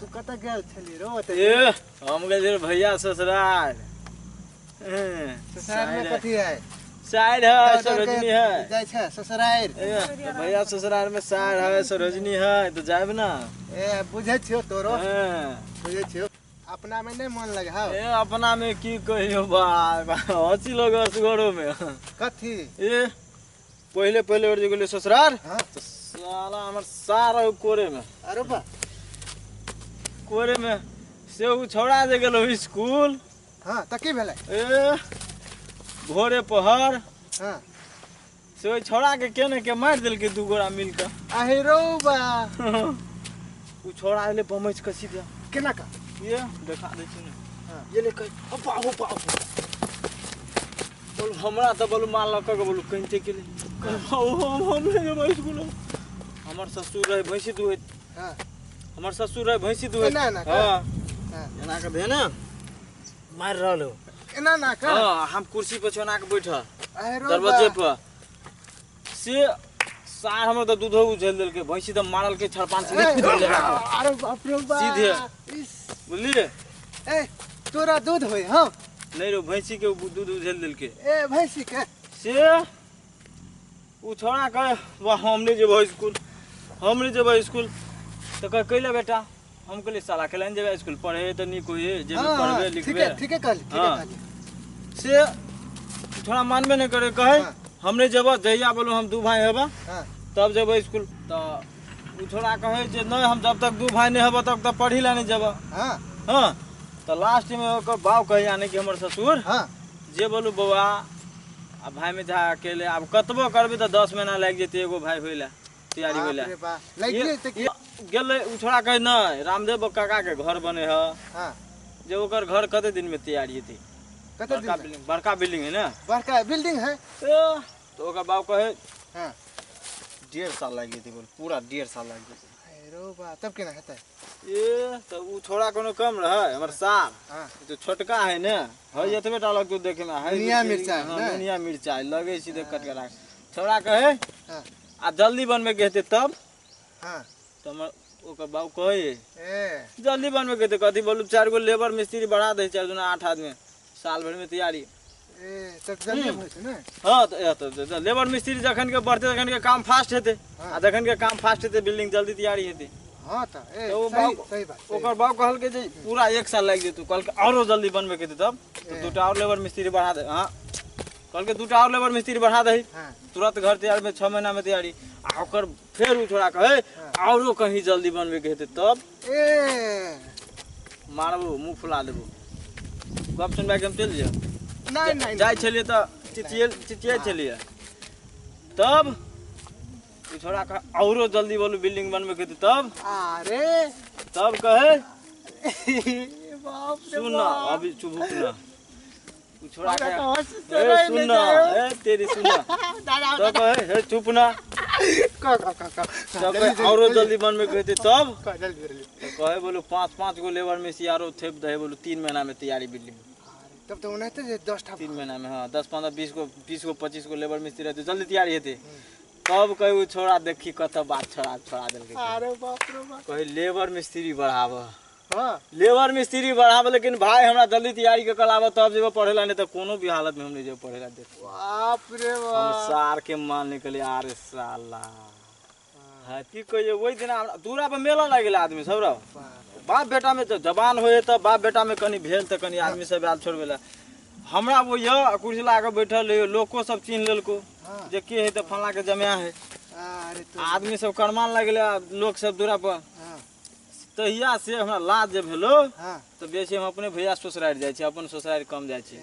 तू कतऽ गेल छली रो? ए हम गेल छलियै भैया ससुराल। ससुराल में कथी है? साइर है, सरोजनी है। जाइ छै ससुराल। ए भैया ससुराल में साइर है, सरोजनी है, तो जायब ना। ए बुझै छियो तोरो। बुझै छियो। अपना में नहीं मन लगे हौ। ए अपना में की कहियो बाय, हंसी लगे असगरो में। कथी? ए पहले पहले बेर जे गेलियै ससुराल, तो साला हमर सार रहौ कोरे में। अरे बा कोरे में से उ छौड़ा जे गेलौ स्कूल। हाँ त की भेलै? ए भोरे पहर। हाँ से ओहि छौड़ा के केने के मारि देलकै दू गोरा मिल के। अहे रौ बा। उ छौड़ा एलै बमैच के सीधे। केना का? ये देखा दै छी ने। ये ले कह अपा अपा बोलू हमरा त बोलू माल लक के बोलू कहिते के ले। हम नहि जेबै स्कूल। हमर ससुर रहे भैंसी दुहैत। हाँ हमर ससुर रहे भैंसी दुहैत। एना ना? हाँ एना के भेने मारि रहल हो। एना ना का? हाँ हम कुर्सी पर छना के बैठल दरवाजे पर। से सार हमर त दूधो उझेल देलकै, भैंसी त मारल के छड़पान सीधे। अरे बाप रे बाप। सीधे बुझलिए। ए तोरा दूध होय? हां नहीं रो, भैंसी के दूध उझेल देलकै। ए भैंसी के? से उ छोड़ा कहे वाह हम नहीं जेबै स्कूल, हम नहीं जेबै स्कूल। त कहे कैला बेटा? हम कहलिए साला कैला नहीं जेबै स्कूल, पढ़े त नीक होइए, जेबै पढ़बे लिखबे। ठीके ठीके कहली, ठीके कहली। से थोड़ा मानबे नहीं करे, कहे हम नहीं जेबै, जहिया बोलू हम दू भाई हेबा तब जेबै स्कूल। त उ छोड़ा कहे जे नहीं हम जब तक दू भाई नहीं हेबा तब तक पढ़ी ला नहीं जेबै। हाँ हाँ त लास्ट में ओकर बाप कहे यानी कि हमर ससुर। हाँ जे बोलू बौआ आ भाई में जा अकेले आब कतबो करबी त 10 महीना लागि जेतै एगो भाई होइला, तैयारी होइला। गेलै उ छोड़ा कहे नहीं रामदेव काका के घर बने ह। हाँ जे ओकर घर कते दिन में तैयारी हेतै? कते दिन में? बड़का बिल्डिंग है ना, बड़का बिल्डिंग है। तो ओकर बाप कहे हाँ 1.5 साल लागि जेतै, बोल पूरा 1.5 साल लागि जेतै। अरे बा तब केना हेतै? ए त उ छोड़ा कोनो कम रहै हमर सार। हाँ तो छोटका है ने, है एतबे टा लगतौ देखे में, है दुनिया मिर्चाई। हाँ दुनिया मिर्चाई लगै सीधे कट के राख। छोड़ा कहे हाँ आ जल्दी बनबे के हेतै तब। हाँ त हमर ओकर बाप कहे ए जल्दी बनबे के हेतै कथी? बोलू 4 गो लेबर मिस्त्री बढ़ा दै, 4 दूना 8 आदमी, साल भर में तैयारी। ए तब जल्दी होइ छै ने? हाँ त लेबर मिस्त्री जखन के बढ़तै तखन के काम फास्ट हेतै, आ जखन के काम फास्ट हेतै बिल्डिंग जल्दी तैयारी हेतै। हाँ त ए सही सही बात। ओकर बाप कहलकै जे पूरा 1 साल लागि जेतौ, कहलकै औरो जल्दी बनबे के हेतै तब तो 2टा और लेबर मिस्त्री बढ़ा दे। हाँ कहलकै 2टा और लेबर मिस्त्री बढ़ा दही, तुरंत घर तैयार में 6 महीना में तैयारी। आ ओकर फेर उ छोड़ा कहे औरो कहीं जल्दी बनबे के हेतै तब। ए मारबो मुँह फुला देबो। गप सुनबा के हम चलि जाब? नहीं नहीं जाइ छलियै त चिचियाइ छलियै। तब उ छोड़ा कहे औरो जल्दी बोलू बिल्डिंग बनबे के हेतै तब। अरे तब कहे बाप रे सुन ना अभी चुप ना। उ छोड़ा हमरा कहे त हंसी ए चढ़ै सुन नहि ना, जाय। ए तेरी सुन ना। तब कहे हे चुप ना। क क क क तब कहे औरो जल्दी बनबे के हेतै तब। क जल्दी जल्दी। तो कहे बोलू 5-5 गो लेबर में से आरो थेप दहे बोलू 3 महीना में तैयारी बिल्डिंग। तब तो ओनाहिते जे 10 टा 3 महीना में। हाँ 10 15 20 गो 20 गो 25 गो लेबर मिस्त्री रहतै जल्दी तैयारी हेतै। तब कहे उ छोड़ा देखी कत बात छोड़ा छोड़ा देलकै। अरे बाप रे बाप। कहे लेबर मिस्त्री बढ़ाब। हाँ लेबर मिस्त्री बढ़ाब, लेकिन भाई हमरा जल्दी तैयारी के कलाब तब जेबै पढ़े ला, नहीं त कोनो भी हालत में हम नहीं जेबै पढ़े ला। देख बाप रे हम बाप। सार के मान निकले अरे साला हाँ की कहियो। ओहि दिना हमरा दूरा पर मेला लागि गेलै आदमी सब रह। बाप बेटा में तो जवान होए त बाप बेटा में कनी भेल त कनी आदमी सब आयल छोड़बे ला। हमरा वो यह कुर्सी ला के बैठल रहियो, लोको सब चिन्ह लेलको जे के है त फलां के जमाया है। अरे तो आदमी सब करमान लगले लोक सब दूरा पर। हाँ तहिया से हमरा लाज जे भेलो हाँ त बेसी हम अपने भैया ससुरारि जाइ छी, अपन ससुरारि कम जाइ छी।